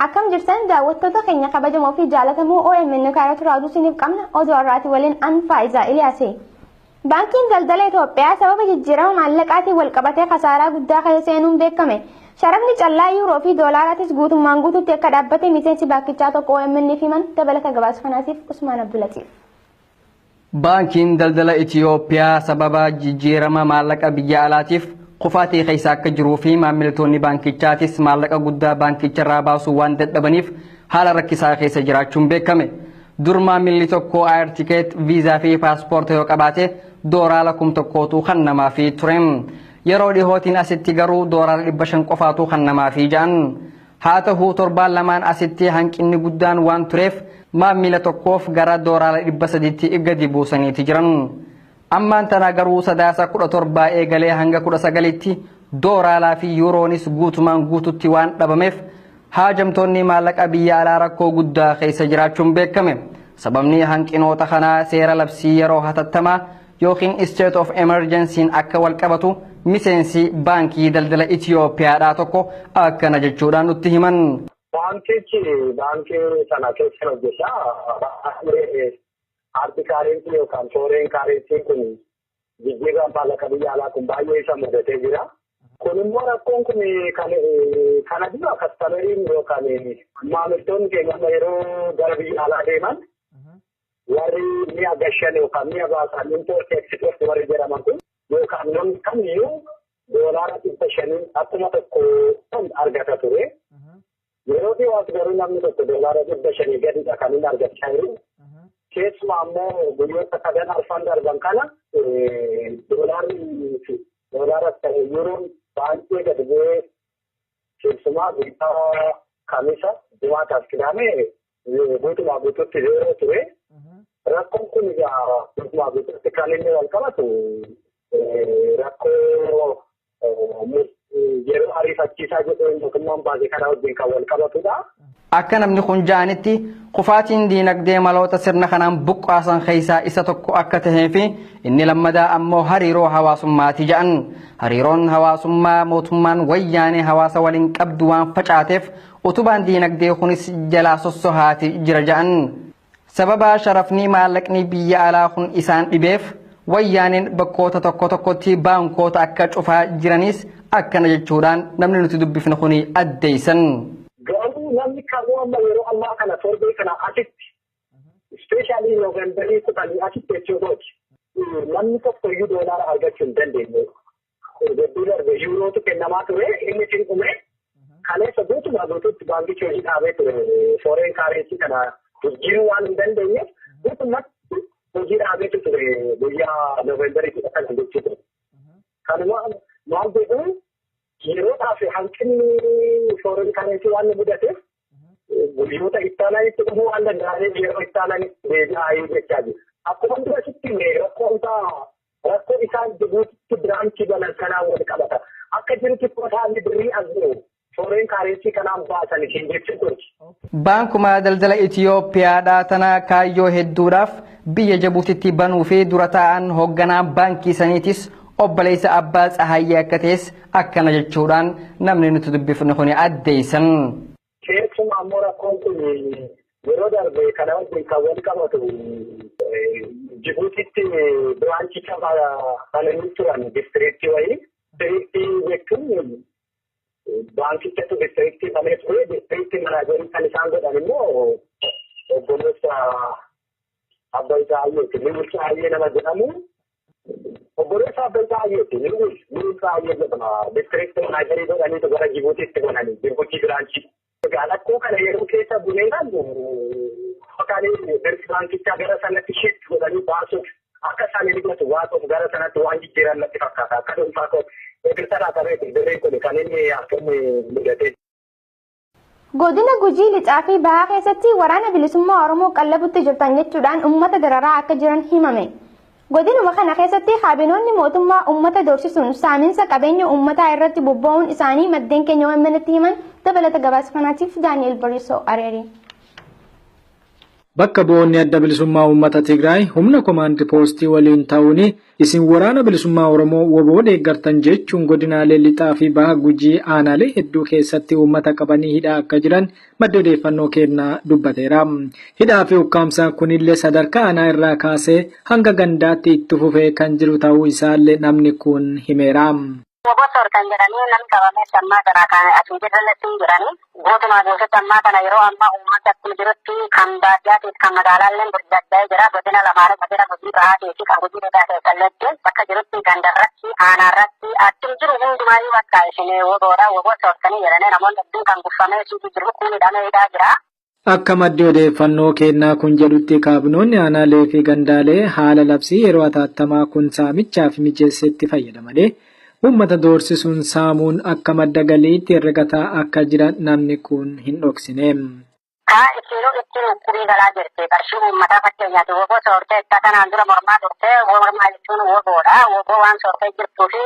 Akkam jirtan daawwattoota keenya kabajamoo fi jaalatamoo OMN karaa turaa oduu isiniif qabna oduu har'aati waliin an Faayizaa Iliyaase. Baankiin Daldala Itoophiyaa sababa jijjiirama maallaqaatiin walqabatee kasaaraa guddaa keessa seenuun beekame. Sharafni callaa yuuroo fi doolaaraatis guutummaan guutuutti akka dhaabbate miseensi baankichaa tokko OMN himan dabalata gabaasa kanaatiif Usmaan Abdulatiif. Baankiin Daldala Itoophiyaa sababa jijjiirama maallaqa biyya alaatiif kufaatii keessa akka jiruu fi maamiltoonni baankichaatis maallaqa guddaa baankicharraa baasuu waan dadhabaniif haala rakkisaa keessa jiraachuun beekame. Dur maamilli tokko air ticket, viizaa fi paaspoorta yoo qabaate dooraala 1000tu kan namaafii ture. Yeroo dhihootiin asitti garuu dooraala 500 qofaatu kan namaafii ja'an. Haa ta'u torbaan lamaan asitti hanqinni guddaan waan tureef maamila tokkoof gara dooraala 300tti gadi buusaniiti jiran. Ammaan tana garuu Sadaasa 17 eegalee hanga 19tti dooraalaa fi yuuroonis guutumaan guututti waan dhabameef haajamtoonni maallaqa biyya alaa rakkoo guddaa keessa jiraachuun beekame. Sababni hanqinoota kanaa seera labsii yeroo hatattamaa yookiin state of emergency akka wal qabatu miseensi baankii daldala Itiyoophiyaadhaa tokko akkana jechuudhaan nutti himan. Baankichi baankii sana keessa hojjeta. Hard currency yookaan foreign currency kun jijjiirraan maallaqa biyya alaa kun baay'ee isa mudatee jira. Kun immoo rakkoon kun kan kana dura customeriin yookaan maamiltoonni keenya amma yeroo gara biyya alaa deeman warri mi'a gashan yookaan mi'a baasan import export warri jedhaman kun yookaan namni kamiyyuu doolaara 500 akkuma tokko kan argata ture. Yeroo dhiyoos garuu namni tokko doolaara 500 gadidha kan inni argachaa jiru. Keessumaa immoo guyyoota sadan arfan darban kana doolaarri doolaara ta'e yuuroon baay'ee gadi bu'ee keessumaa guyyaa Kamisa, Jimaataaf Qidaamee guutumaa guutuutti zeeroo ture. Rakkoon kun egaa guutumaa guutuutti kan inni wal qabatu rakkoo yeroo ariifachiisaa jedhee mootummaan baase kana wajjin kan wal qabatudha. Akka namni kun ja'anitti kufaatiin diinagdee maloota sirna kanaan buqqaasan keessaa isa tokko akka tahee fi inni lammadaa ammoo hariiroo hawaasummaati ja'an. Hariiroon hawaasummaa mootummaan wayyaanee hawaasa waliin qabdu waan facaateef utubaan diinagdee kunis jalaa sossohaati jira ja'an. Sababa sharafni maallaqni biyya alaa kun isaan dhibeef wayyaaneen bakkoota tokko tokkotti baankoota akka cufaa jiranis akkana jechuudhaan namni nuti dubbifne kuni addeessan. Garuu namni kamuu amma yeroo ammaa kana torbee kana asitti especially Noovembarii 10 asitti jechuudha. Namni tokko iyyuu doolaara argachuu hin dandeenye. Gadduu darbe yuurootu kennamaa ture inni sin dhume kaleessa guutumaa guutuutti baankichi hojii dhaabee ture foreign currency kana jijjiiruu waan hin dandeenyeef guutummaatti hojii dhaabeetu ture guyyaa Noovembarii 19 jechuudha. Kanuma maal jedhu yeroodhaaf hanqinni foreign currency waan nu mudateef guyyoota ittaananitti dhufuu waan danda'aniif yeroo ittaananitti deebi'aa jechaa jiru. Akkuma dura sitti hime rakkoon isaa rakkoo isaan Jibuutitti branchii banan kanaan wal qabata. Akka jirutti kootaan birrii as jiru foreign currency kanaan baasan isheen jechuun. Baankuma daldala Itiyoophiyaadhaa tana kaayyoo hedduudhaaf biyya Jibuutitti banuu fi dura taa'an hoogganaa baankii saniitis obboleessa Abbaa Tsahaayee akka ta'es akkana jechuudhaan namni nuti dubbifne kun addeessan. Keessumaa immoo rakkoon kun yeroo darbe kana wajjin kan wal qabatu Jibuutitti branchicha bananii turan districtii wayii. Districtii jechuun baankichatu districtii banee ture. Districtii managerii kan isaan godhan immoo obboleessa Abbaa Tsahaayyeeti. Liwul Tsahaayyee nama jedhamu. Obboleessa Abbaa Tsahaayyeeti. Liwul Tsahaayyee jedhama. Districtii managerii godhaniitu gara Jibuutitti bananii Jibuutii branchii. Egaa rakkoo kana yeroo keessa bunee ilaallu maqaan birri baankichaa gara sanatti shift godhanii baasuuf akka isaan hin hidhatu baasuuf gara sanatti waan jijjiiran natti fakkaata. Akka dhuunfaa koo eeggataa qabeeti birriin kun kan inni akka inni mudate. Godina Gujii Lixaa fi Bahaa keessatti waraana bilisummaa Oromoo qallabutti jirtan jechuudhaan uummata dararaa akka jiran himame. Godinuma kana keessatti kaabinoonni mootummaa uummata doorsisuun saaminsa qabeenya uummataa irratti bobba'uun isaanii maddeen keenya OMN'tti himan. Dabalata gabaasa kanaatiif Daani'el Bariisoo Areerii. Bakka bu'oonni adda bilisummaa uummata Tigraay humna komaandi poostii waliin ta'uun isin waraana bilisummaa Oromoo woboo deeggartan jechuun godinaalee lixaa fi baha Gujii aanaalee hedduu keessatti uummata qabanii hidhaa akka jiran madda odeeffannoo kennaa dubbateera. Hidhaa fi ukkaamsaan kunillee sadarkaa aanaa irraa kaasee hanga gandaatti itti fufee kan jiru ta'uu isaallee namni kun himeera. Woboo soortan jedhanii namni qabamee ammaa kana kan asii jirrellee jedhanii guutumaa guututti ammaa kana yeroo ammaa uummata akkuma jirutti kan baadiyyaatiif kan magaalaallee burjaaja'ee jira. Godina lamaanii godina Gujii Bahaatii fi kan Gujii Lixaa keessalleetti bakka jirutti gandarratti aanaarratti akkuma jiru hundumaayyuu bakka isin woboodha woboo soortanii jedhanii namoonni hedduun kan guffamee jiru kun hidhamee hidhaa jira. Akka maddi odeeffannoo kennaa kun jedhutti kaabinoonni aanaalee fi gandaalee haala labsii yeroo atattamaa kun saamichaaf mijeessetti fayyadamanii uummata doorsisuun saamuun akka madda galiitti herregataa akka jiran namni kun hin dhoksine. Kaa ittiin ittiin ukkubii galaa jirti. Qarshii uummataa fakkeenyaaf woboo soortee itti kanaan dura mormaa turte mormaa jechuun woboodha. Woboo waan soortee jirtuu fi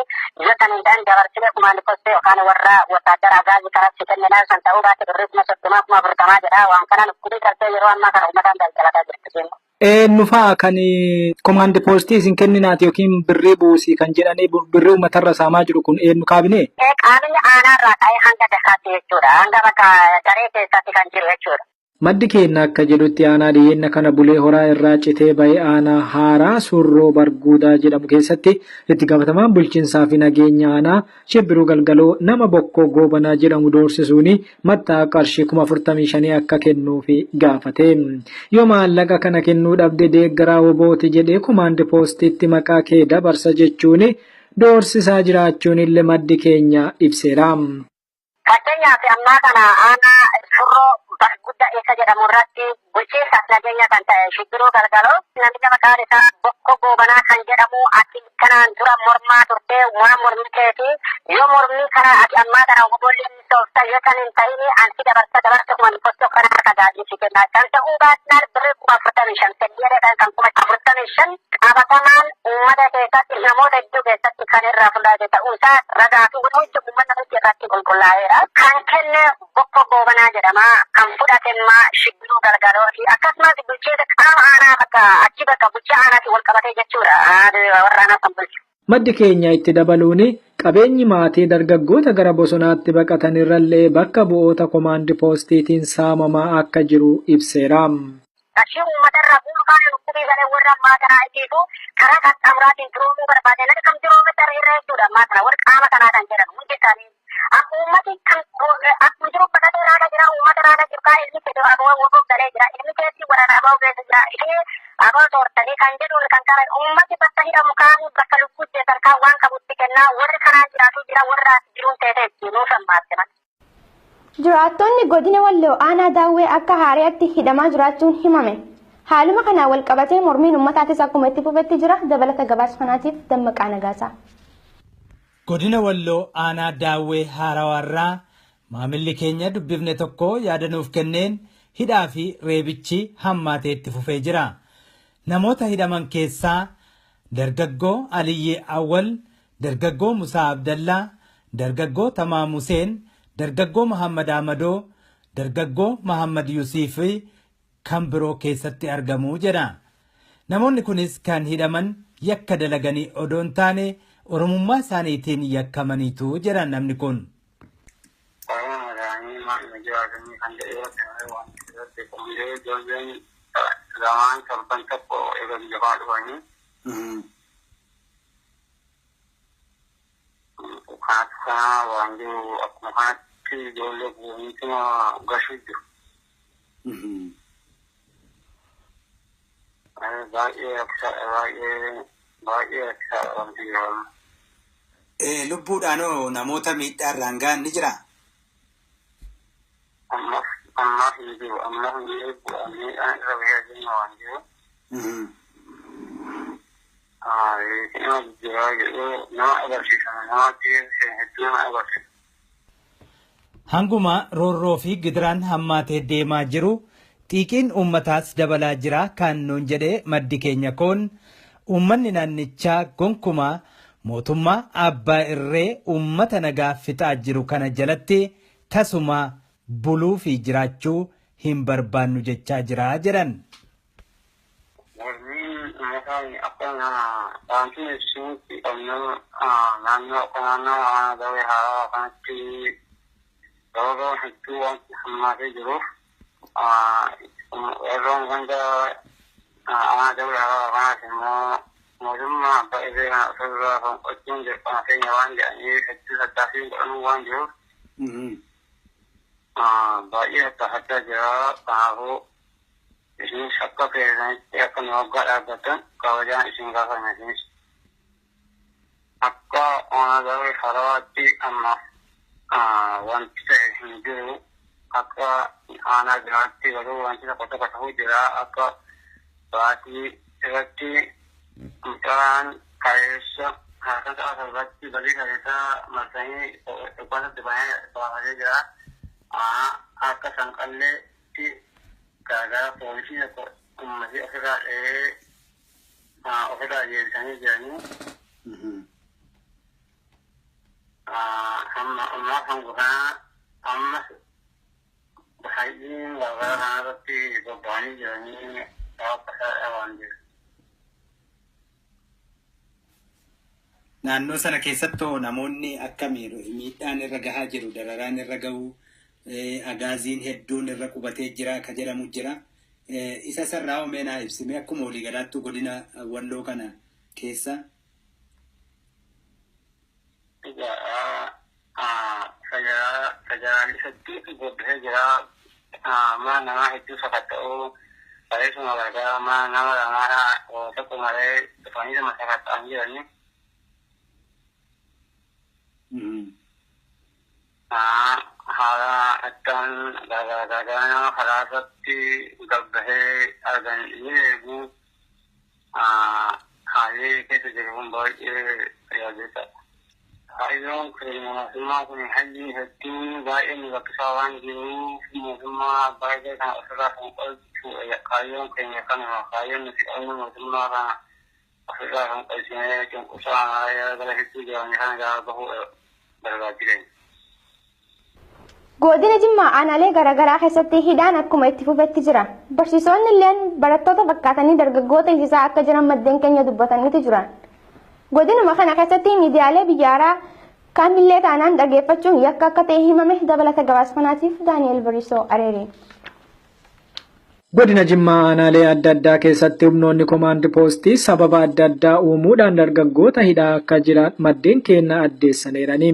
yoo san hin ta'in dabarsine kumaandi postee yookaan warra wotaadara gaazii kanatti kenninaa san ta'uu baate birrii 30,000 40,000 jedha. Waan kanaan ukkubii galtee yeroo ammaa kana uummataan daldalataa jirti. Eenyu fa'aa kan komaandi poostii isin kenninaati yookiin birrii buusii kan jedhanii birrii uummatarra saamaa jiru kun eenyu kaabinee? Qaamni aanaarraa ka'ee hanga dakaatti jechuudha. Hanga bakka daree keessatti kan jiru jechuudha. Maddi keenya akka jedhutti aanaa dhiyeenya kana Bulee Horaa irraa citee ba'ee aanaa haaraa Surroo Barguudaa jedhamu keessatti itti gaafatamaan bulchiinsaa fi nageenya aanaa Shibbiruu Galgaloo nama Bokkoo Goobanaa jedhamu doorsisuun mattaa qarshii 45,000 akka kennuufi gaafate. Yoo maallaqa kana kennuu dhabde deeggaraa wobooti jedhee komaandi poostiitti maqaa kee dabarsa jechuun doorsisaa jiraachuun illee maddi keenya ibseera. Fakkeenyaaf ammaa kana aanaa Surroo Barguddaa isa jedhamu irratti bulchiinsaaf nageenya kan ta'e Shibbiruu Galgaloo namicha maqaan isaa Bokkoo Goobanaa kan jedhamu ati kanaan dura mormaa turte waan mormi keeti yoo mormii kana ati ammaa kana woboollee soofta yoo kan hin ta'in ansi dabarsa dabarsa kuma postoo kana harka gaadhiisi kenna. Kan ta'uu baatnaan birrii 45,000 fedhiidhaan kan 45,000 qabatamaan uummata keessatti namoota hedduu keessatti kan irraa fudhate ta'uu isaa ragaa fi hundi uummata hundi irratti qulqullaa'eera. Kan kenne Bokkoo Goobanaa jedhama. Kan fudhate immoo Shibbiruu Galgaloo fi akkasumas bulchiinsa qaama aanaa bakka achi bakka bulchaa aanaatiin wal qabatee jechuudha. Warra aanaa kan bulchu. Maddi keenya itti dabaluun qabeenyi maatii dargaggoota gara bosonaatti baqatan irrallee bakka bu'oota komaandi poostiitiin saamamaa akka jiru ibseera. Qarshii uummata irraa guuruudhaan dhukkubii galee warra ammaa kanaa ittiisu karaa qaxxaamuraatiin duroomuu barbaade namni kam duroome sarara irra jechuudha ammaa kana warra qaama kanaa kan jedhan hundi isaanii. Akka uummati kan akkuma jiru baqatee raagaa jira uummata raagaa jiru kaa ilmi keessa aboo woboo galee jira ilmi keessi waraana aboo keessa jira ishee aboo soortanii kan jedhuun kan kana uummati bakka hidhamu kaan bakka lubbuu jeessan kaan waan qabutti kennaa warri kanaa jiraatu jira warra as jiruun ta'e nuuf ammaatti. Jiraattonni godina Walloo aanaa Daawwee akka haaraatti hidhamaa jiraachuun himame. Haaluma kanaan wal qabatee mormiin uummataatis akkuma itti fufetti jira. Dabalata gabaasa kanaatiif Dammaqaa Nagaasaa. Godina Walloo aanaa Daawwee Haarawaarraa maamilli keenya dubbifne tokko yaada nuuf kenneen hidhaa fi reebichi hammaatee itti fufee jira. Namoota hidhaman keessaa dargaggoo Aliyyee Awwal, dargaggoo Musaa Abdallaa, dargaggoo Tamaam Huseen, dargaggoo Muhammad Ahmadoo, dargaggoo Muhammad Yuusuf kan biroo keessatti argamu jedha. Namoonni kunis kan hidhaman yakka dalaganii odoo hin taane Oromummaa isaaniitiin yakkamaniitu jedha namni kun. Lubbuudhaanoo namoota miidhaa irraan gahan ni jiraa? Ammaaf hin jiru. Ammaaf hin jiru. Miidhaan irra bahee jiru waan jiru. Nama jijjiiraa jedhee nama agarsiisa. Nama hedduu nama agarsiisa. Hanguma roorroo fi gidiraan hammaatee deemaa jiru xiiqiin uummataas dabalaa jira kan nuun jedhee maddi keenya kun uummanni naannichaa gonkumaa mootummaa abbaa irree uummata nagaa fixaa jiru kana jalatti tasuma buluu fi jiraachuu hin barbaannu jechaa jira jedhan. Mormiin uummataa akka baankii ibsuutti qabnu naannoo akka naannoo aanaa Dawee Haarawaa kanatti roorroon hedduu waan hammaatee jiruuf roorroon ganda aanaa Dawee Haarawaa kanaas immoo mootummaa abbaa irree kana ofirraa fonqolchuun dirqama keenya waan jedhaniif hedduu tattaaffii godhamuu waan jiruuf baay'ee tattaafachaa jira. Kanaafuu isinis akka keessanitti akka nu waggaa dhaabbattan kabajaan isin gaafanna isinis. Akka aanaa Dawee Harawaatti amma wanti ta'e hin jiru. Akka aanaa biraatti garuu wanti tokko tokko ta'uu jira. Akka baatii irratti mucaan kaleessa halkan sa'a 7tti balii kaleessaa marsanii dhukaasatti baafatee jira. Akka sanqalleetti gargaara poolisii tokko uummatni ofirraa dhahee ofirraa deebisanii jiranii. Hamma ammaa kan gosaa ammas baay'een gargaara kanarratti bobba'anii jiranii akka isaa waan jiru. Naannoo sana keessattoo namoonni akkamii miidhaan irra gahaa jiru, dararaan irra gahu, agaaziin hedduun irra qubatee jira ka jedhamu jira. Isa sarraa omeenaa ibsime akkuma waliigalaattuu godina Walloo kana keessa. Egaa federaalli bobba'ee jira. Mana namaa hedduu sakatta'uu bareessuma gargaara mana nama lamaa tokko malee dhufanii nama sakatta'anii jiranii. Haala akkaan gargaara nama karaa irratti gabbahee argan ni eegu. Haalli keessa jiru kun baay'ee yaaddessaadha. Kaayyoon keenya mootummaa kun hajji hedduu baay'ee nu rakkisaa waan jiruuf mootummaa abbaa irree kana ofirraa fonqolchuu kaayyoon keenya kanuma kaayyoon nuti qabnu mootummaa kana ofirraa fonqolchinee cunqursaa gara hedduu jiran kana gaafa bahuu barbaachisa. Godina Jimmaa aanaalee garaagaraa keessatti hidhaan akkuma itti fufetti jira. Barsiisonni illeen barattoota fakkaatanii dargaggoota hiisisaa akka jiran maddeen keenya dubbataniitu jiran. Godinuma kana keessatti miidiyaalee biyya alaa kamillee taanaan dhaggeeffachuun yakka akka ta'e himame dabalata gabaasa kanaatiif Daani'el Bariisoo Areeree. Godina Jimmaa aanaalee adda addaa keessatti humnoonni komaandi poostii sababa adda addaa uumuudhaan dargaggoota hidhaa akka jiran maddeen keenya addeessaniirani.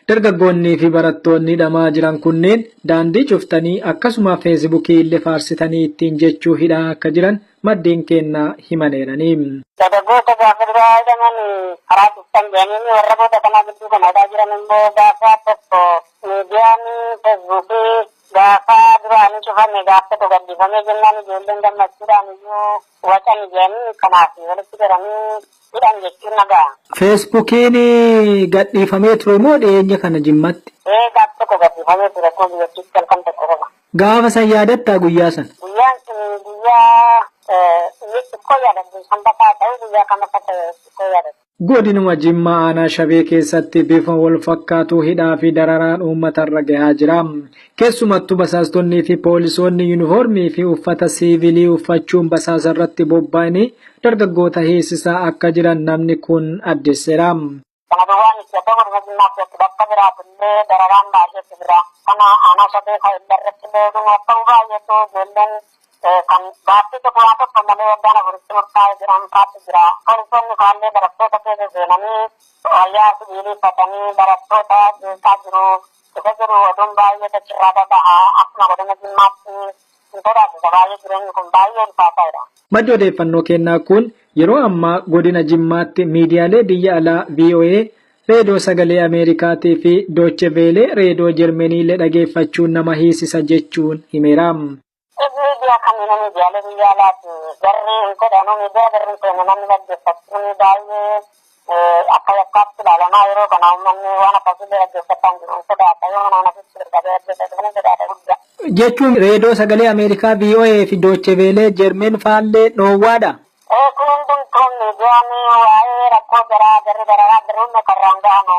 Dargaggoonnii fi barattoonni hidhamaa jiran kunneen daandii cuftanii akkasuma feesbuukii illee faarsitanii ittiin jechuu hidhaa akka jiran maddeen keenya himaneerani. Dargaggoota gaafa duraa hidhaman karaa cuftan jedhanii warra booda kanaa gidduu kan hidhaa jiran immoo gaafa tokko miidiyaan feesbuukii gaafa duraanii cufame gaafa tokko gaddifamee jennaan ijoolleen gammachuudhaan iyyuu wacan jedhanii kanaaf walitti godhanii hidhan jechuun nagaa. Feesbuukiin gadhiifamee ture moo dhiyeenya kana Jimmatti? Ee gaafa tokko gadhiifamee ture akkuma biyyattiitti halkan tokko qofa. Gaafa san yaadattaa guyyaa sana? Guyyaan sun guyyaa xiqqoo yaadadhu sanbataa ta'e guyyaa kam akka ta'e xiqqoo yaadadhu. Godinuma Jimmaa aanaa Shabee keessatti bifa wal fakkaatu hidhaa fi dararaan uummatarra gahaa jira. Keessumattuu basaastonnii fi poolisoonni yuunifoormii fi uffata siivilii uffachuun basaasa irratti bobba'anii dargaggoota heessisaa akka jiran namni kun addeesseera. Kana duwwaan itti akka godina Jimmaa keessatti bakka biraattillee dararaan baay'eetu jira. Kana aanaa Shabee kan irratti illee akka baay'eetu ijoolleen kan gaaffii tokko waa tokko malee waggaan afuritti murtaa'ee jiran faatu jira. Poolisoonni faallee barattoota keessa seenanii wayyaa sibiilii uffatanii barattoota jeeqaa jiru. Isa jiru oduun baay'ee achirraa dhaga'a. Akkuma godina Jimmaatti hin sodaachisa baay'ee jireenyi kun baay'ee ulfaataadha. Maddi odeeffannoo kennaa kun yeroo ammaa godina Jimmaatti miidiyaalee biyya alaa VOA, Reediyoo Sagalee Ameerikaatii fi Dooche Veelee Reediyoo Jarmaniilee dhageeffachuun nama hiisisa jechuun himeera. Miidiyaa kamiinuu miidiyaalee biyya alaati. Jarri hin fedhanuu miidiyaa jarri hin feene namni dhaggeeffachuun baay'ee Akka yakkaatti ilaalamaa yeroo kana uummanni waan akkasii dhaggeeffataa hin jiru sodaata yoo mana ofiitti erga dhaggeeffatan sodaata guddaa. Jechuun reediyoo sagalee Ameerikaa VOA fi Dooche Veelee Jeermeen faallee dhoowwaadha. Kun hundumtuu miidiyaan waa'ee rakkoo jaraa jarri dararaa jiruun karraan ga'amu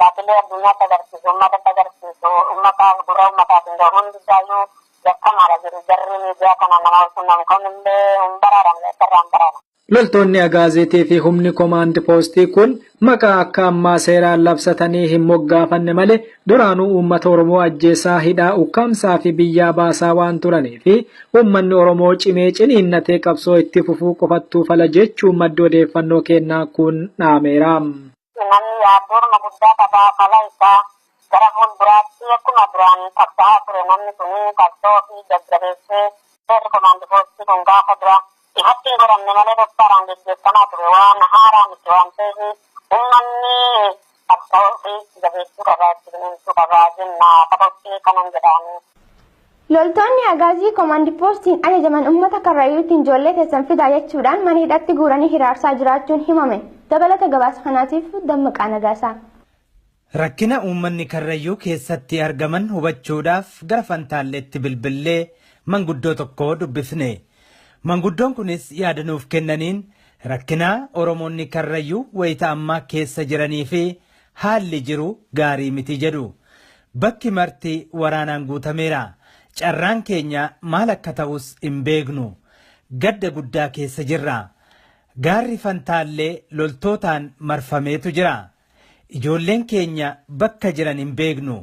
gaaffilee addunyaatti agarsiisu uummatatti agarsiisu uummataaf gurra uummataaf hin gahu hundisaayyuu yakkamaadha jiru jarri miidiyaa kana nama quunnamu kamillee hin baraaramne karraan baraaramu. Loltoonni Agaazeetii fi humni koomaand poostii kun maqaa akka ammaa seeraan labsatanii hin moggaafanne malee duraanuu uummata Oromoo ajjeesaa hidhaa ukkaamsaa fi biyyaa baasaa waan turanii fi uummanni Oromoo cimee ciniinnatee qabsoo itti fufuu qofattuu fala jechuun maddi odeeffannoo kennaa kun dhaameera. Namni yaaddoorma guddaa qabaa fala isaa gara fuulduraatti akkuma duraan qabsaa'aa ture namni kun qabsoo fi jajjabeessee seerri koomaand poostii kun gaafa dura ifatti hin godhamne malee dhoksaadhaan geggeeffamaa ture waan haaraa miti waan ta'eef uummanni qabsoo fi jabeessuu qabaa ciniinsuu qabaa jenna qabachee kanan jedhaanii. Loltoonni Agaazii koomaand poostiin ajajaman uummata Karrayyuutti ijoollee teessan fidaa jechuudhaan mana hidhatti guuranii hiraarsaa jiraachuun himame. Dabalata gabaasa kanaatiif Dammaqaa Nagaasaa. Rakkina uummanni Karrayyuu keessatti argaman hubachuudhaaf gara Fantaalleetti bilbillee manguddoo tokko dubbifne. Manguddoon kunis yaada nuuf kennaniin rakkina Oromoonni Karrayyuu wayita ammaa keessa jiranii fi haalli jiru gaarii miti jedhu. Bakki marti waraanaan guutameera. Carraan keenya maal akka ta'us hin beeknu. Gadda guddaa keessa jirra. Gaarri Fantaallee loltootaan marfameetu jira. Ijoolleen keenya bakka jiran hin beeknu.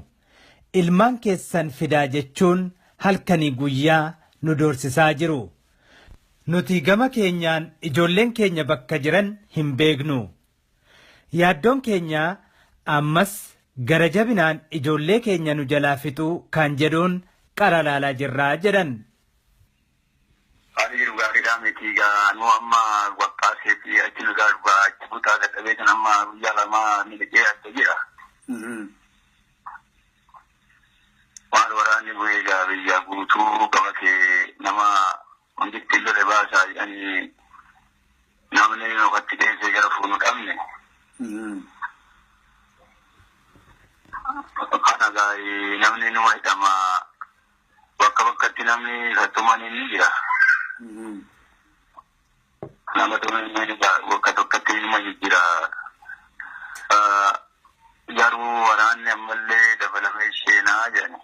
Ilmaan keessan fidaa jechuun halkanii guyyaa nu doorsisaa jiru. Nuti gama keenyaan ijoolleen keenya bakka jiran hin beeknu. Yaaddoon keenya ammas gara jabinaan ijoollee keenya nu jalaa fixuu kan jedhuun qara laalaa jirraa jedhan. Haalli jiru gaariidhaa miti egaa nu amma waqqaasee fi achi nu gaadhugaa achi butaa dadhabee kan amma guyyaa lama miliqee adda jira. Waan waraanni bu'ee egaa biyya guutuu qabatee nama wanti lole baasaa jedhanii namni nokatti dheessee gara fuunu qabne. Kana gaarii namni numa hidhama bakka bakkatti namni sattumanii ni jira. Nama tumanii bakka tokkotti numa jira. Garuu waraanni ammallee dabalamee seenaa jedhani.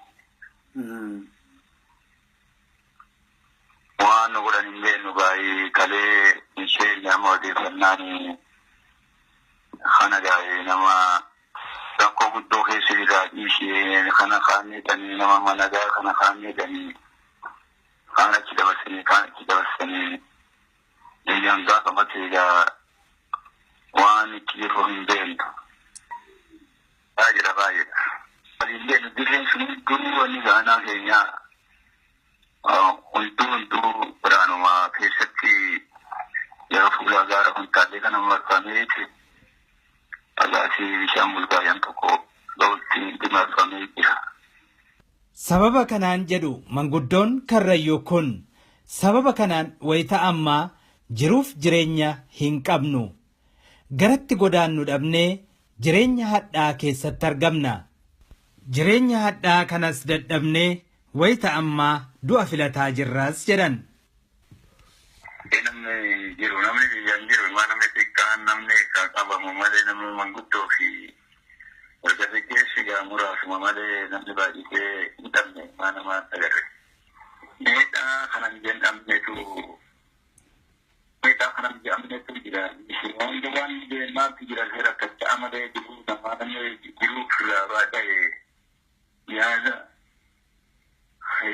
Waan nu godhan hin beeknu gaarii kalee hin seenne amma odeeffannaan kana gaarii nama rakkoo guddoo keessa jira dhiishee kana kaanneetanii nama managaa kana kaanneetanii kaan achi dabarsanii kaan achi dabarsanii deebi'an gaafa matee egaa waan itti jiru hin beeknu. Baay'eedha baay'eedha. Hin beeknu dirreen sun hunduu wanni gaanaa keenyaa hunduu waraanuma keessatti yeroo fuula gaara Fantaallee kana marfameeti dhagaasii bishaan bulgaayaan tokko ga'utti marfamee jira. Sababa kanaan jedhu manguddoon Karrayyuu kun sababa kanaan wayita ammaa jiruuf jireenya hin qabnu. Garatti godaannu dhabnee jireenya hadhaa keessatti argamna. Jireenya hadhaa kanas dadhabnee wayita ammaa du'a filataa jirras jedhan. Namni jiru namni biyyaan jiru ilmaa namni xiqqaan namni qabamu malee namni manguddoo fi dargaggeessi egaa muraasuma malee namni baay'isee hin dhabne ilmaa namaa agarre. Miidhaa kana hin jedhamnetu miidhaa kana hin jedhamnetu jira. Wanti waan maaltu jira seera akkachaa malee jiruu namaa namni jiruu ofirraa baay'ee yaada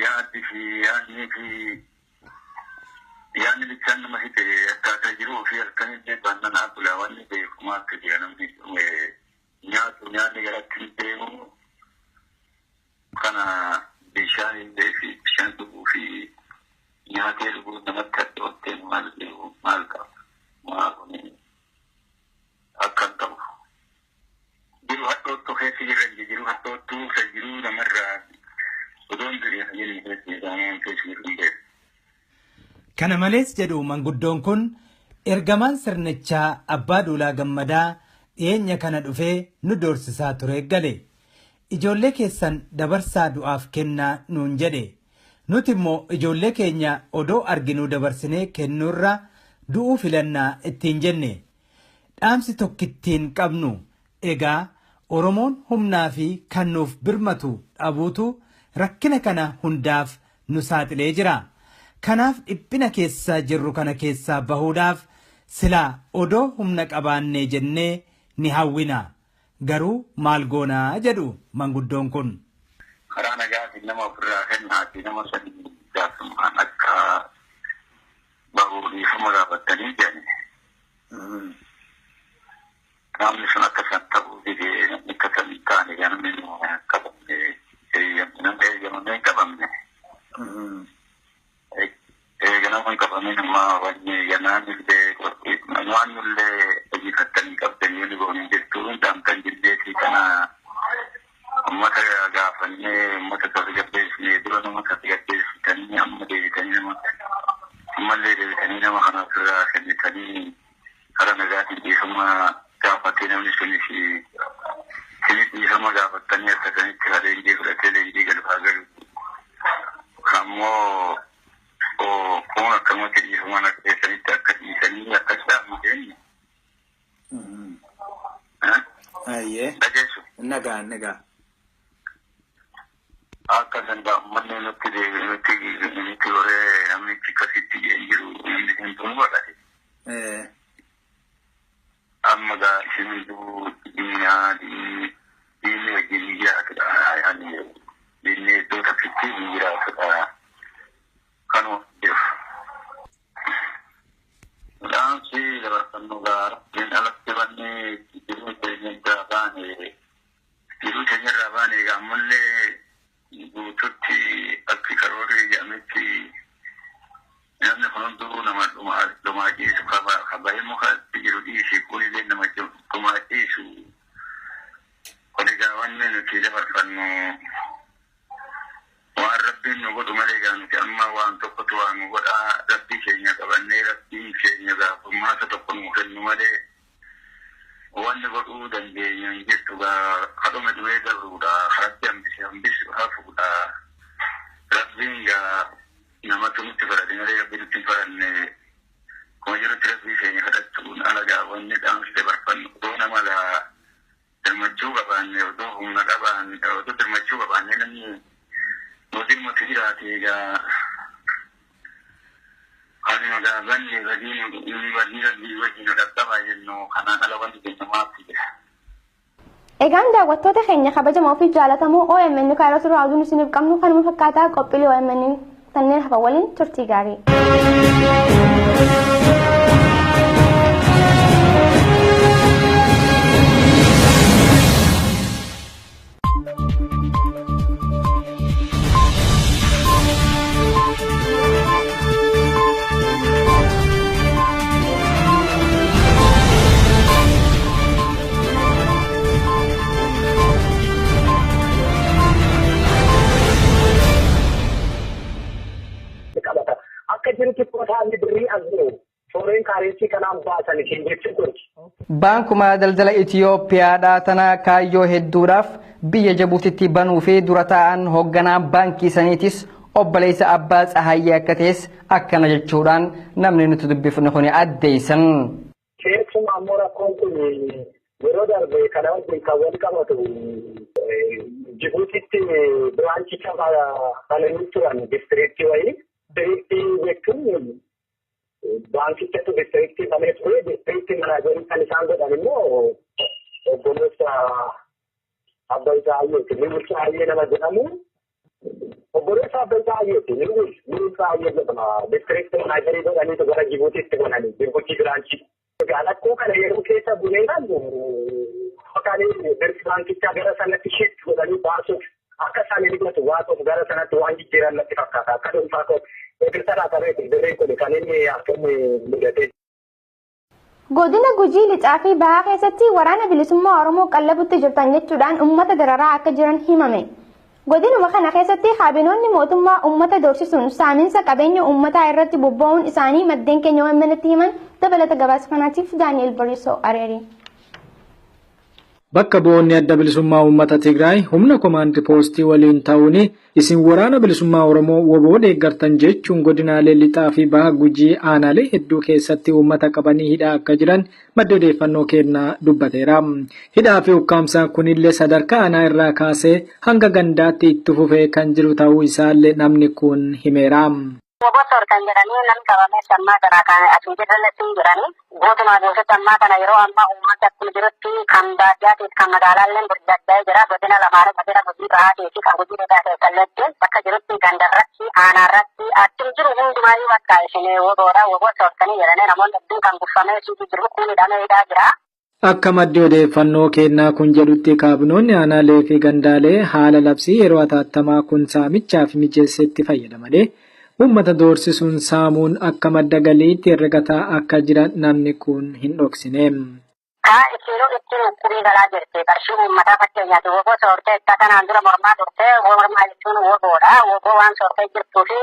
yaaddi fi yaadni fi yaadni bichaan nama hidhe akkaataa jiruu fi halkanillee baannanaa bulaa wanni beekumaa akka jira namni nyaatu nyaanni garatti hin deemu kana bishaan illee fi bishaan dhuguu fi nyaatee dhuguu namatti hadhoottee maal deemu maal qaba maa kun akkan ta'u. Jiru hadhoottuu keessa jirra jiru hadhoottuu isa jiruu namarraa odoon jiree fayyadamuu keessa jedhamaan keessa jiru hin beeku. Kana malees jedhu manguddoon kun ergamaan sirnichaa Abbaa Duulaa Gammadaa dhiyeenya kana dhufee nu doorsisaa ture gale. Ijoollee keessan dabarsaa du'aaf kennaa nuun jedhe. Nuti immoo ijoollee keenya odoo arginuu dabarsinee kennuurra du'uu filannaa ittiin jenne. Dhaamsi tokkittiin qabnu egaa Oromoon humnaa fi kan nuuf birmatu dhabuutu rakkina kana hundaaf nu saaxilee jira. Kanaaf dhiphina keessa jirru kana keessaa bahuudhaaf silaa odoo humna qabaannee jennee ni hawwina. Garuu maal goonaa jedhu manguddoon kun. Karaa nagaatiin nama ofirraa kennaatii nama sanii jaarsummaan akka bahu dhiifama gaafatanii jedhani. Namni sun akka san ta'uu didee namni akka san hin taane namni qabamne namni eeyyamamee hin qabamne. Eega nama hin qabamin ammaa wanni ganaan illee waan nullee hojiifattanii qabdanii ni goonii jirtu dhaamtan jilleetii kana ummata gaafannee ummata tasgabbeessinee dura nama tasgabbeessitanii amma deebitanii nama ammallee deebitanii nama kana ofirraa kennitanii karaa nagaatiin dhiifama gaafatee namni sunis isinit dhiifama gaafattanii akka sanitti ka leenjii fudhatee leenjii galfaa galu. Ammoo kun akkamatti dhiifaman akka keessanitti akka dhiisanii akkas dhaamu jeenye. Ayyee. Dhageessu. Nagaa nagaa. Akka danda'u uummanni nutti nutti nutti goree namni akkasitti jiru namni hin tunu godhate. Amma gaa isin hunduu diinaa diinni wajjin ni jiraatudha. Diinni iddoo takkitti ni jiraatudha. Kanuma jiru. Dhaamsi dabarfannu gaa rabbiin alatti bannee jiruu keenya irraa baane jiruu keenya irraa baane egaa ammallee guututti akki karoorri jedhametti namni kun hunduu nama dhumaa ciisu kabahee mukatti jiru dhiisi kunillee nama dhumaa ciisu. Kun egaa wanni nuti dabarfannu waan rabbiin nu godhu malee egaa nuti amma waan tokkotu waan nu godhaa rabbii keenya qabannee rabbiin keenya gaafummaasa tokko nu kennu malee wanni godhuu dandeenyu hin jirtu gaa kadhuma dhumee darbuudha karatti hambise hambisu hafuudha rabbiin gaa namatu nutti fudhate malee rabbi nutti hin fudhanne kuma jirutti rabbii keenya kadhachuun ala gaa wanni dhaamsi dabarfannu odoo nama laa dirmachuu qabaanne odoo humna qabaanne odoo dirmachuu qabaanne namni nuti matu jiraate egaa ani magaa banne badii badii rabbii wajjin nu dhaqqabaa jennu kanaan ala wanti keenya maafti jira. Egaan daawwattoota keenya kabajamoo fi jaallatamoo OMN kaayiroo irraa oduun isiniif qabnu kanuma fakkaataa qophiilee OMN kanneen hafan waliin turtii gaarii. Akka jirutti kootaan birrii as jiru foreign currency kanaan baasan isheen jechuun Baankuma daldala Itiyoophiyaadhaa tana kaayyoo hedduudhaaf biyya Jabuutitti banuu fi dura taa'an hoogganaa baankii saniitis obboleessa Abbaa Tsahaayyee akka ta'es akkana jechuudhaan namni nuti dubbifnu kun addeessan. Keessumaa ammoo rakkoon kun yeroo darbe kana wajjin kan wal qabatu Jibuutitti biraanchicha bananii turan distriiktii wayii. Distriiktii jechuun baankichatu distriiktii banee ture. Distriiktii manaajarii kan isaan godhan immoo obboleessa Abbaa Tsahayyeeti. Niwul Tsahaayyee nama jedhamu. Obboleessa Abbaa Tsahayyeeti. Niwul Tsahaayyee jedhama. Distriiktii manaajarii godhaniitu gara Jibuutitti bananii Jibuutii biraanchii. Egaa rakkoo kana yeroo keessa bunee ilaallu maqaan baankichaa gara sanatti shift godhanii baasuuf akka isaan hin baasuuf gara sanatti waan jijjiiran natti fakkaata. Akka dhuunfaa koo eegsisaa ta'eeti dirreen kun kan inni akkami mudate. Godina Gujii lixaa fi bahaa keessatti waraana bilisummaa Oromoo qallabutti jirtan jechuudhaan uummata dararaa akka jiran himame. Godinuma kana keessatti kaabinoonni mootummaa uummata doorsisuun saaminsa qabeenya uummataa irratti bobba'uun isaanii maddeen keenya OMN'tti himan dabalata gabaasa kanaatiif Daani'el Bariisoo Areeri. Bakka bu'oonni Adda Bilisummaa Uummata Tigraay humna komaandi poostii waliin ta'uun isin waraana bilisummaa Oromoo WBO deeggartan jechuun godinaalee lixaa fi baha Gujii aanaalee hedduu keessatti uummata qabanii hidhaa akka jiran maddi odeeffannoo kennaa dubbateera. Hidhaa fi ukkaamsaan kunillee sadarkaa aanaa irraa kaasee hanga gandaatti itti fufee kan jiru ta'uu isaallee namni kun himeera. WBO soortan jedhanii namni qabamee ammaa kana kan asii jirrellee hin jiranii guutumaa guututti ammaa kana yeroo ammaa uummata akkuma jirutti kan baadiyyaatiif kan magaalaallee burjaaja'ee jira. Godina lamaanii godina Gujii bahaatii fi kan Gujii lixaa keessalleetti bakka jirutti gandarratti aanaarratti akkuma jiru hundumaayyuu bakka isin WBOdha WBO soortanii jedhanii namoonni hedduun kan guffamee jiru kun hidhamee hidhaa jira. Akka maddi odeeffannoo kennaa kun jedhutti kaabinoonni aanaalee fi gandaalee haala labsii yeroo hatattamaa kun saamichaaf mijeessetti fayyadamanii uummata doorsisuun saamuun akka madda galiitti herregataa akka jiran namni kun hin dhoksine. Kaa ittiin ittiin ukkubii galaa jirti. Qarshii uummataa fakkeenyaaf WBO soortee itti kanaan dura mormaa turte mormaa jechuun WBOdha. WBO waan soortee jirtuu fi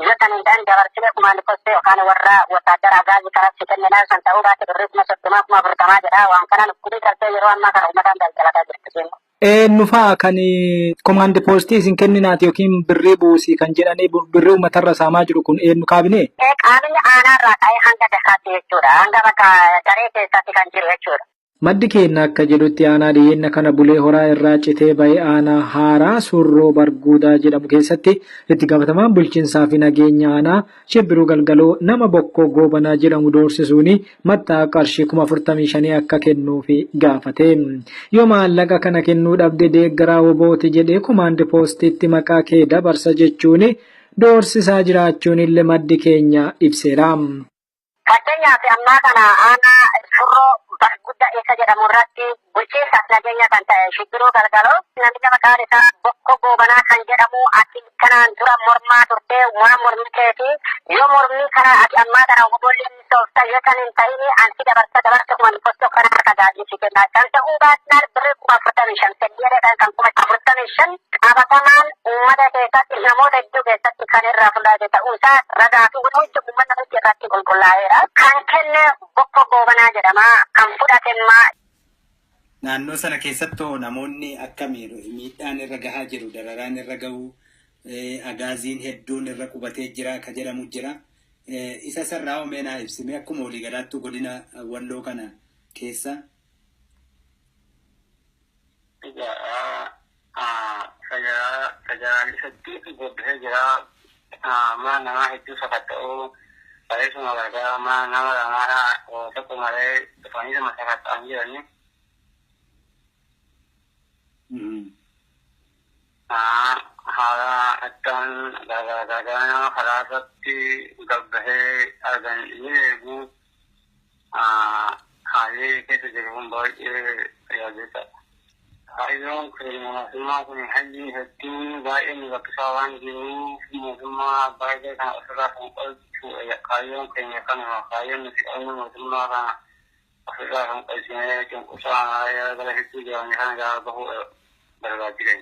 yoo san hin ta'in dabarsine kumaandi postee yookaan warra wotaadara gaazii kanatti kenninaa san ta'uu baate birrii 30,000 40,000 jedha. Waan kanaan ukkubii galtee yeroo ammaa kana uummataan daldalataa jirti. Eenyu fa'aa kan komaandi poostii isin kenninaati yookiin birrii buusii kan jedhanii birrii uummatarra saamaa jiru kun eenyu kaabinee? Qaamni aanaarraa ka'ee hanga dakaatti jechuudha. Hanga bakka daree keessatti kan jiru jechuudha. Maddi keenya akka jedhutti aanaa dhiyeenya kana Bulee Horaa irraa citee ba'e aanaa haaraa Surroo Barguudaa jedhamu keessatti itti gaafatamaan bulchiinsaa fi nageenya aanaa Shibbiruu Galgaloo nama Bokkoo Goobanaa jedhamu doorsisuun matta'aa qarshii 45,000 akka kennuufi gaafate. Yoo maallaqa kana kennuu dhabde deeggaraa WBOti jedhee komaandi poostiitti maqaa kee dabarsa jechuun doorsisaa jiraachuun illee maddi keenya ibseera. Fakkeenyaaf ammaa kana aanaa Surroo Barguddaa isa jedhamu irratti bulchiinsaaf nageenya kan ta'e Shibbiruu Galgaloo namicha maqaan isaa Bokkoo Goobanaa kan jedhamu ati kanaan dura mormaa turte waan mormitee fi yoo mormii kana ati ammaa kana WBOllee ni soofta yoo kan hin ta'in ansi dabarsa dabarsa kuma postoo kana harka gaazii kenna. Kan ta'uu baatnaan birrii 45,000 kenniidhaan kan 45,000 qabatamaan uummata keessatti namoota hedduu keessatti kan irraa fudhate ta'uu isaa ragaa fi wanti uummata hundi irratti qulqullaa'eera. Kan kenne Bokkoo Goobanaa jedhama. Kan fudhate immoo Naannoo sana keessattuu namoonni akkamii miidhaan irra gahaa jiru, dararaan irra gahu, agaaziin hedduun irra qubatee jira ka jedhamu jira. Isa sarraa omeenaa ibsime akkuma waliigalaattuu godina Walloo kana keessa. Federaalli guddisee jira. Mana namaa hedduu sakatta'uu bareessuma gargaara mana nama lamaa tokko malee dhufanii nama sakatta'an jirani. Haala akkaan gargaara nama karaa irratti gabbahee argan ni eegu. Haalli keessa jiru kun baay'ee yaaddessaadha. Kaayyoon keenya mootummaa kun hajji hedduu baay'ee nu rakkisaa waan jiruuf mootummaa baay'ee kana ofirraa kan qolchu kaayyoon keenya kanuma kaayyoon nuti qabnu mootummaa kana ofirraa kan qolchinee cunqursaa gara hedduu jiran kana gara bahuu barbaachisa.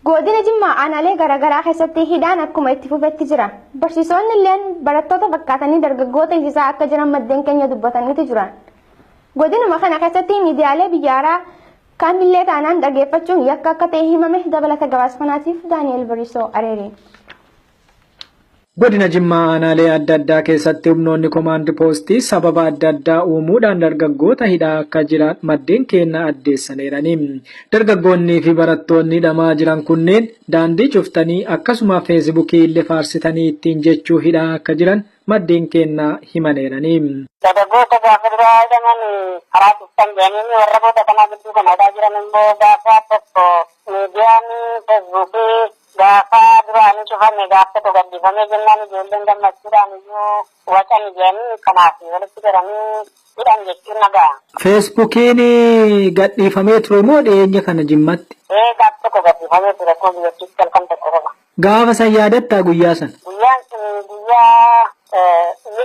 Godina Jimmaa aanaalee garaagaraa keessatti hidhaan akkuma itti fufetti jira. Barsiisonni illeen barattoota fakkaatanii dargaggoota hiisisaa akka jiran maddeen keenya dubbataniitu jiran. Godinuma kana keessatti miidiyaalee biyya alaa kamillee taanaan dhaggeeffachuun yakka akka ta'e himame dabalata gabaasa kanaatiif Daani'el Bariisoo Areeree. Godina Jimmaa aanaalee adda addaa keessatti humnoonni komaandi poostii sababa adda addaa uumuudhaan dargaggoota hidhaa akka jiran maddeen keenya addeessaniirani. Dargaggoonnii fi barattoonni hidhamaa jiran kunneen daandii cuftanii akkasuma feesbuukii illee faarsitanii ittiin jechuu hidhaa akka jiran maddeen keenya himaneerani. Dargaggoota gaafa duraa hidhaman karaa cuftan jedhanii warra booda kanaa gidduu kan hidhaa jiran immoo gaafa tokko miidiyaan feesbuukii gaafa duraanii cufame gaafa tokko gaddifamee jennaan ijoolleen gammachuudhaan iyyuu wacan jedhanii kanaaf walitti godhanii hidhan jechuun nagaa. Feesbuukiin gadhiifamee ture moo dhiyeenya kana Jimmatti? Ee gaafa tokko gadhiifamee ture akkuma biyyattiitti halkan tokko qofa. Gaafa san yaadattaa guyyaa sana? Guyyaan sun guyyaa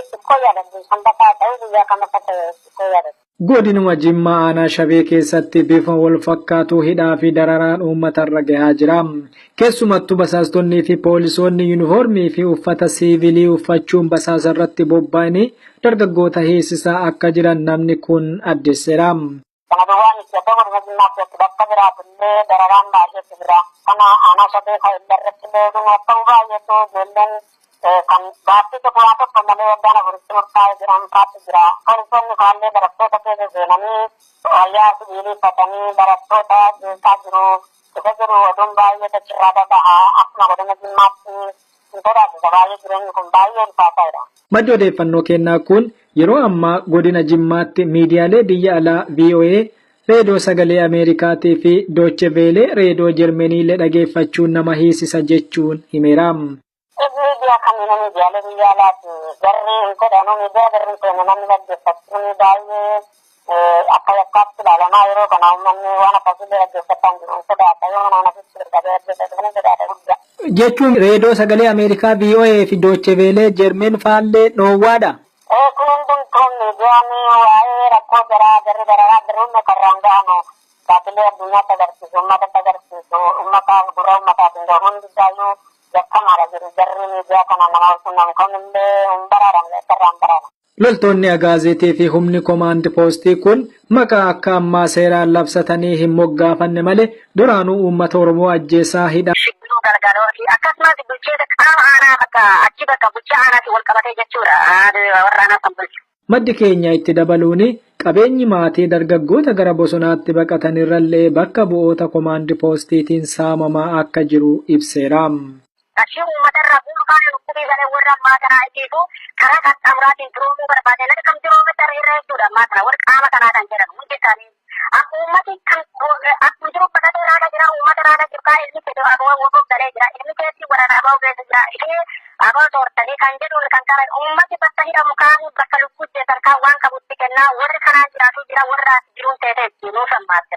xiqqoo yaadadhu sanbataa ta'u guyyaa kam akka ta'e xiqqoo yaadadhu. Godinuma Jimmaa aanaa Shabee keessatti bifa wal fakkaatu hidhaa fi dararaan uummatarra gahaa jira. Keessumattuu basaastonnii fi poolisoonni yuunifoormii fi uffata siivilii uffachuun basaasa irratti bobba'anii dargaggoota heessisaa akka jiran namni kun addeesseera. Kana duwwaan itti akka godina Jimmaa keessatti bakka biraatillee dararaan baay'eetu jira. Kana aanaa shabee kan irratti illee akka baay'eetu ijoolleen kan gaaffii tokko waa tokko malee waggaan afuritti murtaa'ee jiran faatu jira. Poolisoonni faallee barattoota keessa seenanii wayyaa sibiilii uffatanii barattoota jeeqaa jiru. Isa jiru oduun baay'ee achirraa dhaga'a. Akkuma godina Jimmaatti hin sodaachisa baay'ee jireenyi kun baay'ee ulfaataadha. Maddi odeeffannoo kennaa kun yeroo ammaa godina Jimmaatti miidiyaalee biyya alaa VOA, Reediyoo Sagalee Ameerikaatii fi Dooche Veelee Reediyoo Jarmaniillee dhageeffachuun nama hiisisa jechuun himeera. Miidiyaa kamiinuu miidiyaalee biyya alaati. Garri hin godhanu miidiyaa garri hin seenne namni dhaggeeffachuun baay'ee akka yakkaatti ilaalamaa yeroo kana uummanni waan akkasiillee dhaggeeffataa hin jiru hin sodaata. Yoo mana asitti dargagee dhaggeeffatu ni sodaata guddaa. Jechuun Reediyoo Sagalee Ameerikaa VOA fi Dooche Veelee Jarmen faallee dhoowwaadha. Kun hundumtuun miidiyaan waa'ee rakkoo jaraa garri dararaa jiruun karraan ga'amu gaaffilee addunyaatti agarsiisu, uummatatti agarsiisu, uummataaf gurra uummataaf hin gahu hundisaayyuu yakkamaadha jiru. Jarri miidiyaa kana nama quunnamu kamillee hin baraaramne akka hin baraaramu. Loltoonni Agaazeetii fi humni koomaand poostii kun maqaa akka ammaa seeraan labsatanii hin moggaafanne malee duraanuu uummata Oromoo ajjeesaa hidha. Shibbiruu Galgalooti akkasumas bulchiinsa qaama aanaa bakka achi bakka bulchaa aanaatiin wal qabatee jechuudha. Warra aanaa kan bulchu. Maddi keenya itti dabaluun qabeenyi maatii dargaggoota gara bosonaatti baqatan irrallee bakka bu'oota koomaand poostiitiin saamamaa akka jiru ibseera. Qarshii uummatarraa bu'uuraan dhukkubii galee warra ammaa kanaa ittiisu karaa qaxxaamuraatiin firoomuu barbaade nama kam firoome irra jechuudha ammaa kana warra qaama kanaa kan jedhamu hundi isaanii. Akka uummati kan akkuma jiru baqatee raagaa jira uummata raagaa jiru kaa ilmi fedhu aboo waboo galee jira ilmi keessi waraana aboo keessa jira ishee aboo soortanii kan jedhuun kan kana uummati bakka hidhamu kaanii bakka lubbuu jeessan kaan waan qabutti kennaa warri kanaa jiraatu jira warra jiruun teetee nuuf ammaatti.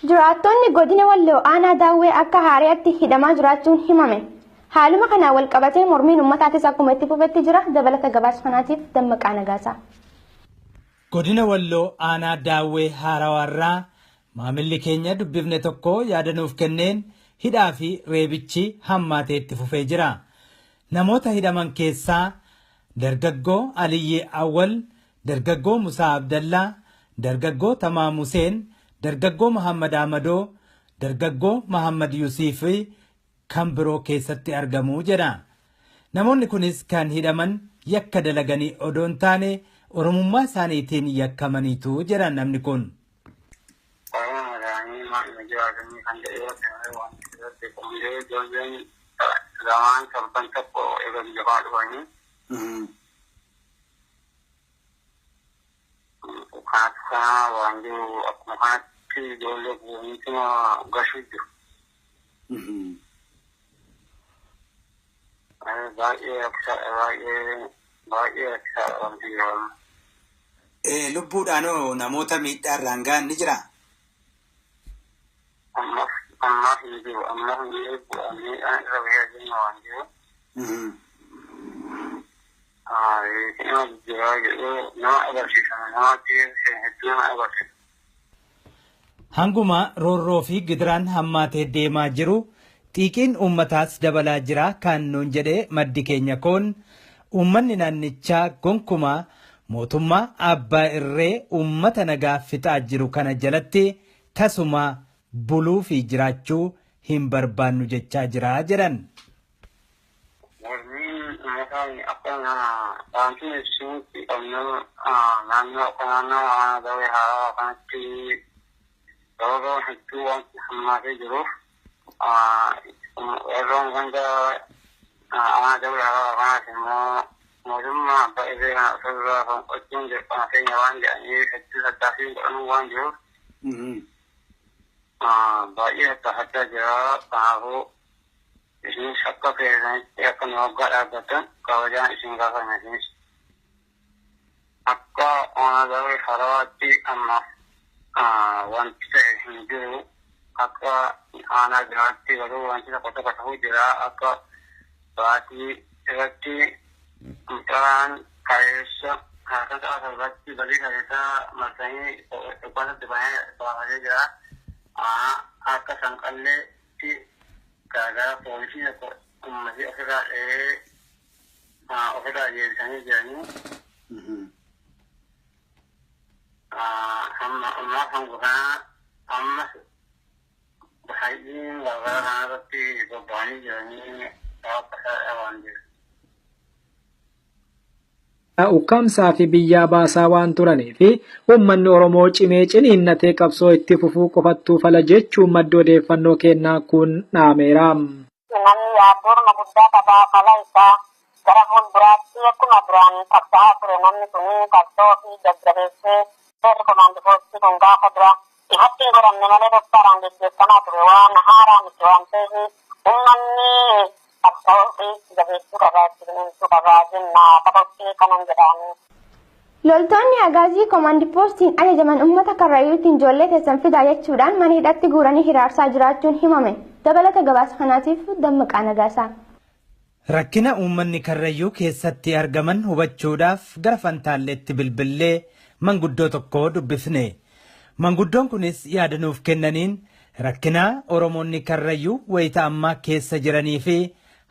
Jiraattonni godina Walloo aanaa Daawwee akka haariyaatti hidhamaa jiraachuun himame. Haaluma kanaan wal qabatee mormiin uummataatis akkuma itti fufetti jira. Dabalata gabaasa kanaatiif Dammaqaa Nagaasaa. Godina Walloo aanaa Daawwee Haarawaarraa maamilli keenya dubbifne tokko yaada nuuf kenneen hidhaa fi reebichi hammaatee itti fufee jira. Namoota hidhaman keessaa dargaggoo Aliyyee Awwal, dargaggoo Musaa Abdallaa, dargaggoo Tamaam Huseen, dargaggoo Muhammad Ahmadoo, dargaggoo Muhammad Yuusuf kan biroo keessatti argamu jedha. Namoonni kunis kan hidhaman yakka dalaganii odoo hin taane Oromummaa isaaniitiin yakkamaniitu jedha namni kun. Oromoo madaanii maal jiraatanii kan jedhee waan irratti qondee ijoolleen lamaan torban tokko eega biyya kana dhufanii. Kanatti waan jiru akkuma kanatti ijoollee guutummaa gashuu jiru. Baay'ee rakkisaadha baay'ee baay'ee rakkisaadha wanti jiru. Lubbuudhaanoo namoota miidhaa irraan gahan ni jiraa? Ammaaf hin jiru ammaaf hin jiru miidhaan irra bahee jiru waan jiru. Nama jijjiiraa jedhee nama agarsiisa nama hedduu nama agarsiisa. Hanguma roorroo fi gidiraan hammaatee deemaa jiru xiiqiin uummataas dabalaa jira kan nuun jedhee maddi keenya kun uummanni naannichaa gonkumaa mootummaa abbaa irree uummata nagaa fixaa jiru kana jalatti tasuma buluu fi jiraachuu hin barbaannu jechaa jira jedhan. Mormiin uummataa akka dhaamsiin ibsuutti qabnu naannoo akka naannoo aanaa Daawwee Haarawaa kanatti sababa hedduu waan hammaatee jiruuf yeroo ganda aanaa Daawwee Haarawaa kanaas immoo mootummaa abbaa irree kana ofirraa fonqolchuun dirqama keenya waan jedhaniif hedduu tattaaffii godhamuu waan jiruuf baay'ee tattaafachaa jira. Kanaafuu isinis akka keessanitti akka nu waggaa dhaabbattan kabajaan isin gaafanna isinis. Akka aanaa Daawwee Haarawaatti amma wanti ta'e hin jiru. Akka aanaa biraatti garuu wanti tokko tokko ta'uu jira. Akka baatii irratti mucaan kaleessa harka qaasa irratti balii kaleessaa marsanii dhukkubsatti baafatee jira. Akka sanqalleetti gargaara poolisii tokko uummatee ofirraa dhahee ofirraa deebisanii jiranii. Hamma Hanga ammas baay'een balbala kanarratti bobba'anii jiranii dhaabbata waan jiru. Ukkaamsaa fi biyyaa baasaa waan turanii fi uummanni Oromoo cimee ciniinnatee qabsoo itti fufuu qofattuu fala jechuun maddi odeeffannoo kennaa kun dhaameera. Namni yaaddoorma guddaa qabaa fala isaa gara fuulduraatti akkuma duraan qabsaa'aa ture namni kun qabsoo fi jajjabeessee seerri komaandi poostii kun gaafa dura ifatti hin godhamne malee dhoksaadhaan geggeeffamaa ture waan haaraa miti waan ta'eef uummanni qabsoo fi jabeessuu qabaa ciniinsuu qabaa jenna qophii kanan jedhaanii. Loltoonni Agaazii koomaandi poostiin ajajaman uummata Karrayyuutiin ijoollee teessan fidaa jechuudhaan mana hidhatti guuranii hiraarsaa jiraachuun himame. Dabalata gabaasa kanaatiif Dammaqaa Nagaasaa. Rakkina uummanni Karrayyuu keessatti argaman hubachuudhaaf gara Fantaalleetti bilbillee manguddoo tokko dubbifne. Manguddoon kunis yaada nuuf kennaniin rakkina Oromoonni Karrayyuu wayita ammaa keessa jiranii fi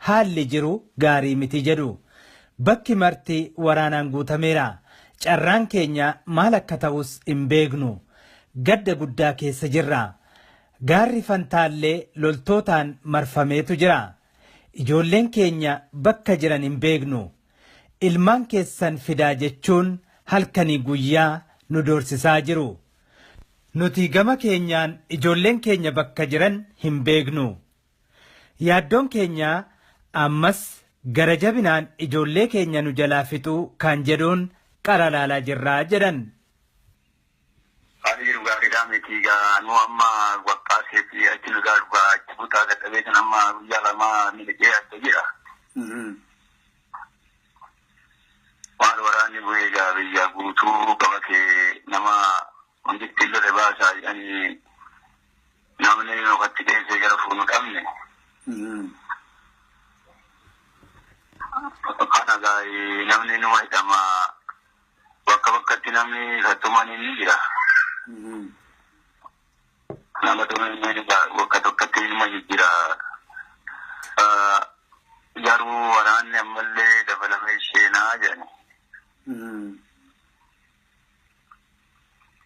haalli jiru gaarii miti jedhu. Bakki marti waraanaan guutameera. Carraan keenya maal akka ta'us hin beeknu. Gadda guddaa keessa jirra. Gaarri Fantaallee loltootaan marfameetu jira. Ijoolleen keenya bakka jiran hin beeknu. Ilmaan keessan fidaa jechuun halkanii guyyaa nu doorsisaa jiru. Nuti gama keenyaan ijoolleen keenya bakka jiran hin beeknu. Yaaddoon keenya ammas gara jabinaan ijoollee keenya nu jalaa fixuu kan jedhuun qara laalaa jirraa jedhan. Haalli jiru gaariidhaa miti egaa nu amma waqqaasee fi achi nu gaadhugaa achi butaa dadhabee kan amma guyyaa lama miliqee adda jira. Waan waraanni bu'ee egaa biyya guutuu qabatee nama wanti lole baasaa jedhanii namni nukatti dheessee gara fuunu qabne. Kana gaa'ee namni numa hidhama bakka bakkatti namni sattumanii ni jira. Nama tumanii bakka tokkotti nima jijjiira. Garuu waraanni ammallee dabalamee seenaa jedhani.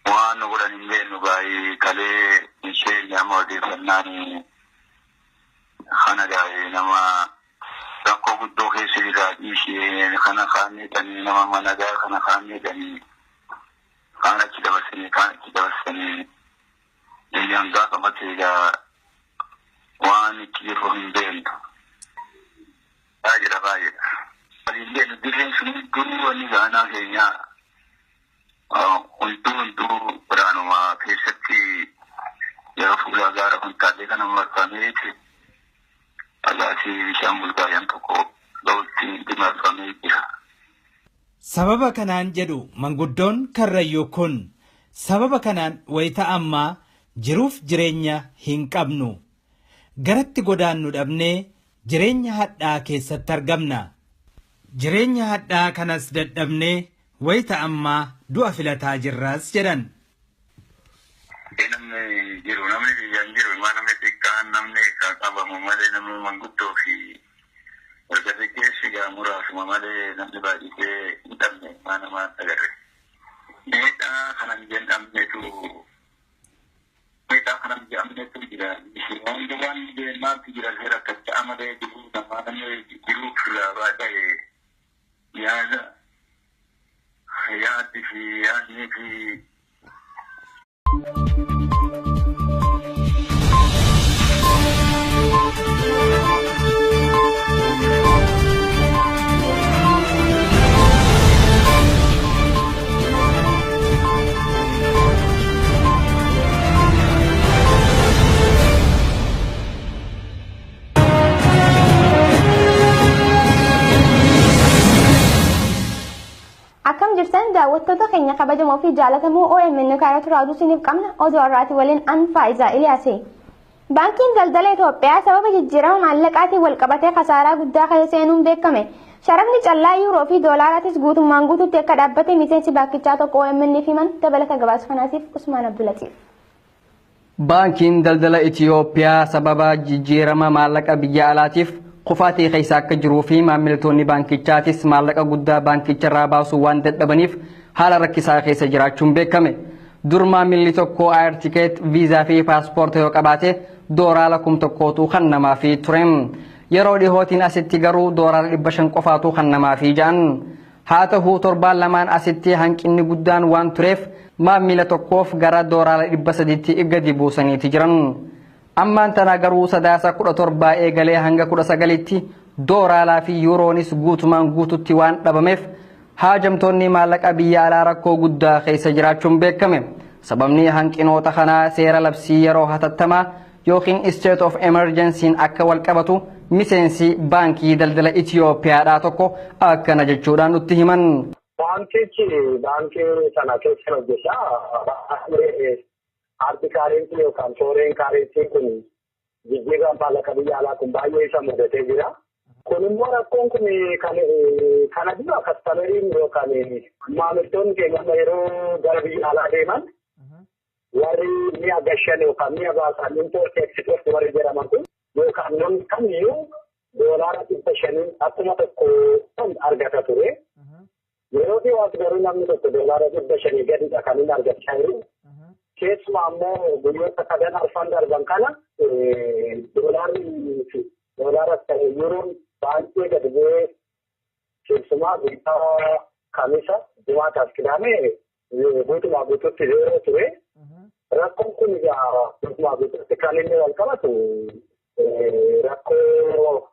Waan nu godhan hin beeknu gaa'ee kalee hin seenne amma odeeffannaan kana gaa'ee nama rakkoo guddoo keessa jira dhiishee kana kaan miidhanii nama managaa kana kaan miidhanii kaan achi dabarsanii kaan achi dabarsanii biyyaan gaafa matee egaa waan itti jiru hin beeknu. Baay'eedha baay'eedha. Hin beeknu dirreen sun hunduu wanni gaanaa keenyaa hunduu waraanuma keessatti yeroo fuula gaara Fantaallee kana marfameeti dhagaatii bishaan bulgaayaan tokko ga'utti marfamee jira. Sababa kanaan jedhu manguddoon Karrayyuu kun sababa kanaan wayita ammaa jiruuf jireenya hin qabnu. Garatti godaannu dhabnee jireenya hadhaa keessatti argamna. Jireenya hadhaa kanas dadhabnee wayita ammaa du'a filataa jirras jedhan. Namni jiru namni biyyaan jiru ilmaa namni xiqqaan namni kan qabamu malee namni manguddoo fi dargaggeessi egaa muraasuma malee namni baay'isee hin dhabne ilmaa namaa agarre. Miidhaa kanan jedhamnetu miidhaa kanan jedhamnetu jira. Wanti waan deemaatu jira seera akkas malee jiruu namaa namni jiruu irraa baay'ee yaada yaaddi fi yaadni fi Akkam jirtan daawwattoota keenya kabajamoo fi jaallatamoo OMN karaa raaduu isiniif qabna oduu har'aati waliin an Faayisaa Iliyaase. Baankiin daldala Itoophiyaa sababa jijjiirama maallaqaatiin wal qabatee kasaaraa guddaa keessa seenuun beekame. Sharafni callaa yuuroo fi doolaaraatis guutummaan guutuutti akka dhaabbate miseensi baankichaa tokko OMN himan dabalata gabaasa kanaatiif Usmaan Abdulatiif. Baankiin daldala Itoophiyaa sababa jijjiirama maallaqa biyya alaatiif kufaatii keessa akka jiruu fi maamiltoonni baankichaatis maallaqa guddaa baankicharraa baasuu waan dadhabaniif haala rakkisaa keessa jiraachuun beekame. Dur maamilli tokko air ticket, viizaa fi paaspoortii yoo qabaate dooraala 1000tu kan namaafii ture. Yeroo dhihootiin asitti garuu dooraala 500 qofaatu kan namaafii ja'an. Haa ta'u torbaan lamaan asitti hanqinni guddaan waan tureef maamila tokkoof gara dooraala 300tti gadi buusaniiti jiran. Ammaan tana garuu sadaasa 17 eegalee hanga 19tti dooraalaa fi yuuroonis guutumaan guututti waan dhabameef haajamtoonni maallaqa biyya alaa rakkoo guddaa keessa jiraachuun beekame. Sababni hanqinoota kanaa seera labsii yeroo hatattamaa yookiin state of emergency akka wal qabatu miseensi baankii daldala Itiyoophiyaadhaa tokko akkana jechuudhaan nutti himan. Baankichi baankii sana keessa hojjetaa hard currency yookaan foreign currency kun jijjiirraan maallaqa biyya alaa kun baay'ee isa mudatee jira. Kun immoo rakkoon kun kan kana dura customeriin yookaan maamiltoonni keenya amma yeroo gara biyya alaa deeman warri mi'a gashan yookaan mi'a baasan import export warri jedhaman kun yookaan namni kamiyyuu doolaara 500 akkuma tokko argata ture. Yeroo dhiyoos garuu namni tokko doolaara 500 gadidha kan inni argachaa jiru. Keessumaa immoo guyyoota sadan arfan darban kana doolaarri doolaara ta'e yuuroon baay'ee gadi bu'ee keessumaa guyyaa kamisa jimaataaf qidaame guutumaa guutuutti zeeroo ture. Rakkoon kun egaa guutumaa guutuutti kan inni wal qabatu rakkoo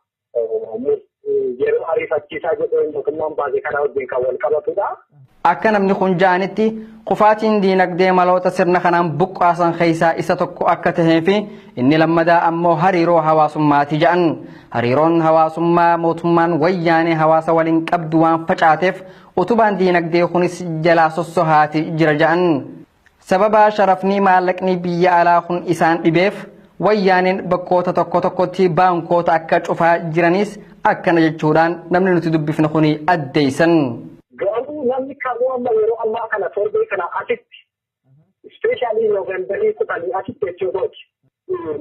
yeroo ariifachiisaa jedhee mootummaan baase kana wajjin kan wal qabatudha. Akka namni kun ja'anitti kufaatiin diinagdee maloota sirna kanaan buqqaasan keessaa isa tokko akka tahee fi inni lammadaa ammoo hariiroo hawaasummaati ja'an. Hariiroon hawaasummaa mootummaan wayyaanee hawaasa waliin qabdu waan facaateef utubaan diinagdee kunis jalaa sossohaati jira ja'an. Sababa sharafni maallaqni biyya alaa kun isaan dhibeef wayyaaneen bakkoota tokko tokkotti baankoota akka cufaa jiranis akkana jechuudhaan namni nuti dubbifne kuni addeessan. Garuu namni kamuu amma yeroo ammaa kana torbee kana asitti especially Noovembarii 10 asitti jechuudha.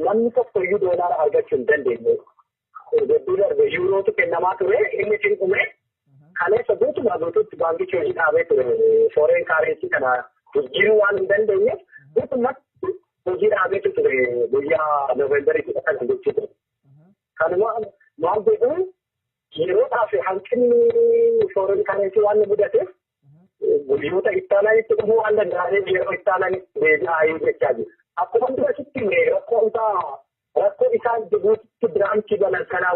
Namni tokko iyyuu doolaara argachuu hin dandeenye. Gadduu darbe yuurootu kennamaa ture inni sin dhume kaleessa guutumaa guutuutti baankichi hojii dhaabee ture foreign currency kana jijjiiruu waan hin dandeenyeef guutummaatti hojii dhaabeetu ture guyyaa Noovembarii 10 jechuudha. Kanuma maal jedhu yeroodhaaf hanqinni foreign currency waan nu mudateef guyyoota ittaananitti dhufuu waan danda'aniif yeroo ittaananitti deebi'aa jechaa jiru. Akkuma dura sitti rakkoo isaan Jibuutitti branchii banan kanaa